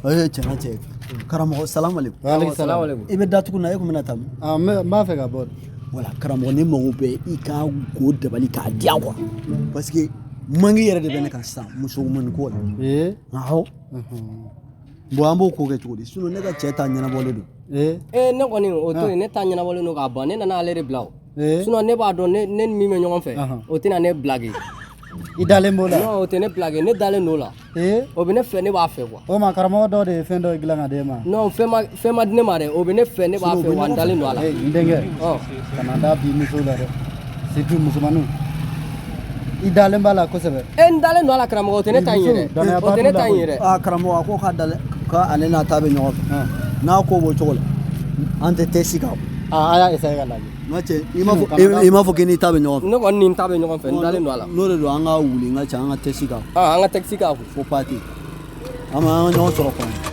Ee, cɛ, n ka cɛ, karamɔgɔ, salamalekum. Waaleykum Salam salam. aleykum. I bɛ datugu na, e kun bɛna taa min? Ah, n b'a fɛ ka bɔ de. Wala, karamɔgɔ, ne mago bɛ i ka go dabali k'a diyan quoi, parce que manque yɛrɛ de bɛ ne kan sisan muso mani ko la. Ee. Awɔ. Bon, an b'o ko kɛ cogo di? Sinon ne ka cɛ ta ɲɛnabɔlen don. Ee. Ee, ne kɔni, o to yen, ne ta ɲɛnabɔlen don k'a ban, ne nana ale de bila o. Ee. Sinon ne b'a dɔn, ne ni min bɛ ɲɔgɔn fɛ, o tɛna ne blague. I dalen b'o la? Non, o tɛ ne blague, ne dalen don o la. Ee. O bɛ ne fɛ, ne b'a fɛ quoi. O ma, karamɔgɔ dɔw de ye fɛn dɔ dilan ka d'e ma. Non, fɛn ma di ne ma dɛ, o bɛ ne fɛ, ne b'a fɛ, wa n dalen don a la. Ee, n denkɛ. Ɔ. Kana da bi muso la dɛ. Surtout musomaninw. I dalen b'a la kosɛbɛ. E, n dalen don a la, karamɔgɔ, o tɛ ne ta in ye dɛ. Danayaba O tɛ ne t'u la ta in ye koyi. dɛ. Aa, karamɔgɔ, a ko k'a dalen, k'ale n'a ta bɛ ɲɔgɔn fɛ. N'a ko b'o cogo la, an tɛ test k'a. Ah, a y'a essayer ka lajɛ. N ka cɛ, i m'a fɔ, i m'a fɔ k'i n'i ta bɛ ɲɔgɔn fɛ? Ne kɔni ni n ta bɛ ɲɔgɔn fɛ, n dalen don a la. N'o de don, an ka wuli, n ka cɛ, an ka test k'a. Ah, an ka test k'a kun. Fo pati, an ma an ka ɲɔgɔn sɔrɔ kɔnɔ.